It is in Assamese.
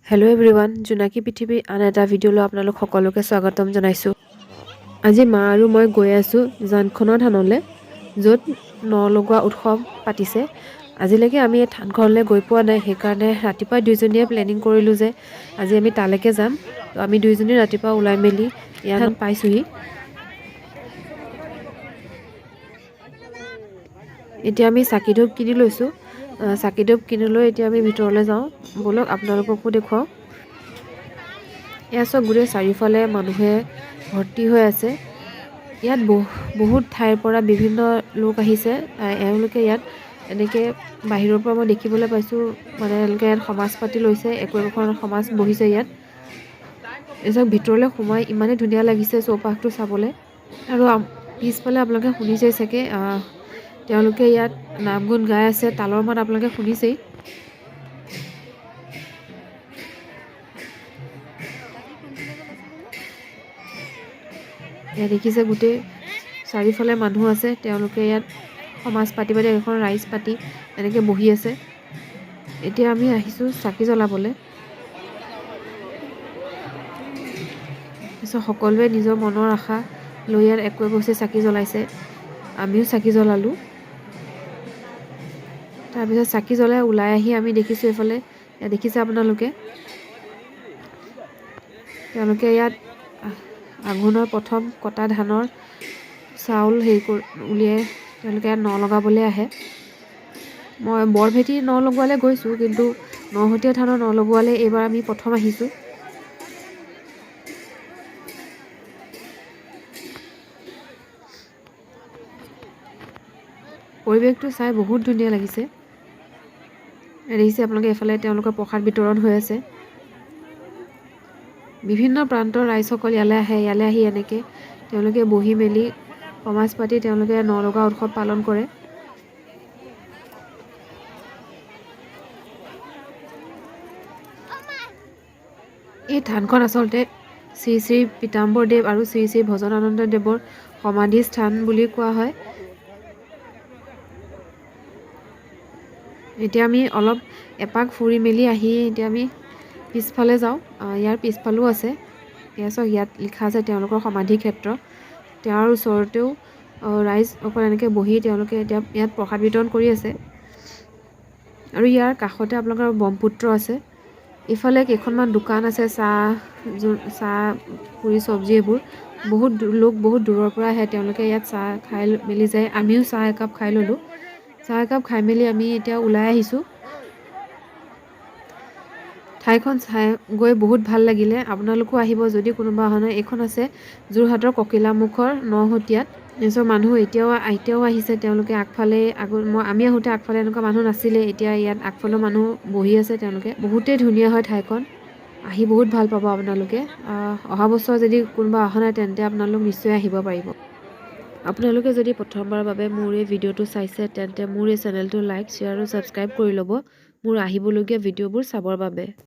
হেল্ল' এভৰিৱান, জোনাকী পৃথিৱীৰ আন এটা ভিডিঅ'লৈ আপোনালোক সকলোকে স্বাগতম জনাইছোঁ। আজি মা আৰু মই গৈ আছোঁ জানখনৰ থানলৈ, য'ত ন লগোৱা উৎসৱ পাতিছে। আজিলৈকে আমি এই থানখনলৈ গৈ পোৱা নাই। সেইকাৰণে ৰাতিপুৱা দুইজনীয়ে প্লেনিং কৰিলোঁ যে আজি আমি তালৈকে যাম। তো আমি দুইজনী ৰাতিপুৱা ওলাই মেলি ইয়াত পাইছোঁহি। এতিয়া আমি চাকি ধূপ কিনি লৈছোঁ। চাকি ধূপ কিনি লৈ এতিয়া আমি ভিতৰলৈ যাওঁ ব'লক, আপোনালোককো দেখুৱাওঁ। এয়া চাওক, গোটেই চাৰিওফালে মানুহে ভৰ্তি হৈ আছে। ইয়াত বহুত ঠাইৰ পৰা বিভিন্ন লোক আহিছে। এওঁলোকে ইয়াত এনেকৈ বাহিৰৰ পৰা মই দেখিবলৈ পাইছোঁ, মানে এওঁলোকে ইয়াত সমাজ পাতি লৈছে, একো একোখন সমাজ বহিছে ইয়াত। এই চাওক, ভিতৰলৈ সোমাই ইমানেই ধুনীয়া লাগিছে চৌপাশটো চাবলৈ। আৰু পিছফালে আপোনালোকে শুনিছেই চাগে, তেওঁলোকে ইয়াত নাম গুণ গাই আছে। তালৰ মাত আপোনালোকে শুনিছেই। ইয়াত দেখিছে, গোটেই চাৰিওফালে মানুহ আছে। তেওঁলোকে ইয়াত সমাজ পাতি পাতি, এখন ৰাইজ পাতি এনেকৈ বহি আছে। এতিয়া আমি আহিছোঁ চাকি জ্বলাবলৈ। তাৰপিছত সকলোৱে নিজৰ মনৰ আশা লৈ ইয়াত একো একোগছি চাকি জ্বলাইছে। আমিও চাকি জ্বলালোঁ। তাৰপিছত চাকি জ্বলাই ওলাই আহি আমি দেখিছোঁ এইফালে, ইয়াত দেখিছে আপোনালোকে, তেওঁলোকে ইয়াত আঘোণৰ প্ৰথম কটা ধানৰ চাউল হেৰি কৰি উলিয়াই তেওঁলোকে ইয়াত ন লগাবলৈ আহে। মই বৰভেটি ন লগোৱালৈ গৈছোঁ, কিন্তু নহতীয়া থানৰ ন লগোৱালৈ এইবাৰ আমি প্ৰথম আহিছোঁ। পৰিৱেশটো চাই বহুত ধুনীয়া লাগিছে। দেখিছে আপোনালোকে, এইফালে তেওঁলোকৰ প্ৰসাদ বিতৰণ হৈ আছে। বিভিন্ন প্ৰান্তৰ ৰাইজসকল ইয়ালৈ আহে। ইয়ালৈ আহি এনেকৈ তেওঁলোকে বহি মেলি সমাজ পাতি তেওঁলোকে ন লগা উৎসৱ পালন কৰে। এই থানখন আচলতে শ্ৰী শ্ৰী পীতাম্বৰ দেৱ আৰু শ্ৰী শ্ৰী ভজনানন্দ দেৱৰ সমাধি স্থান বুলি কোৱা হয়। এতিয়া আমি অলপ এপাক ফুৰি মেলি আহি এতিয়া আমি পিছফালে যাওঁ। ইয়াৰ পিছফালেও আছে। এয়া চাওক, ইয়াত লিখা আছে তেওঁলোকৰ সমাধি ক্ষেত্ৰ। তেওঁৰ ওচৰতেও ৰাইজসকল এনেকৈ বহি তেওঁলোকে এতিয়া ইয়াত প্ৰসাদ বিতৰণ কৰি আছে। আৰু ইয়াৰ কাষতে আপোনালোকৰ ব্ৰহ্মপুত্ৰ আছে। ইফালে কেইখনমান দোকান আছে, চাহ, পুৰি, চব্জি এইবোৰ। বহুত লোক বহুত দূৰৰ পৰা আহে, তেওঁলোকে ইয়াত চাহ খাই মেলি যায়। আমিও চাহ একাপ খাই ল'লোঁ। চাহ একাপ খাই মেলি আমি এতিয়া ওলাই আহিছোঁ। ঠাইখন চাই গৈ বহুত ভাল লাগিলে। আপোনালোকো আহিব যদি কোনোবা অহা নাই। এইখন আছে যোৰহাটৰ ককিলামুখৰ নহতীয়াত। তাৰপিছত মানুহ এতিয়াও এতিয়াও আহিছে। তেওঁলোকে আগফালে আগত, মই আমি আহোঁতে আগফালে এনেকুৱা মানুহ নাছিলে। এতিয়া ইয়াত আগফালেও মানুহ বহি আছে তেওঁলোকে। বহুতেই ধুনীয়া হয় ঠাইখন, আহি বহুত ভাল পাব আপোনালোকে। অহা বছৰ যদি কোনোবা অহা নাই, তেন্তে আপোনালোক নিশ্চয় আহিব পাৰিব। আপোনালোকে যদি প্ৰথমবাৰৰ বাবে মোৰ এই ভিডিঅ'টো চাইছে, তেন্তে মোৰ এই চেনেলটো লাইক, শ্বেয়াৰ আৰু ছাবস্ক্ৰাইব কৰি ল'ব মোৰ আহিবলগীয়া ভিডিঅ'বোৰ চাবৰ বাবে।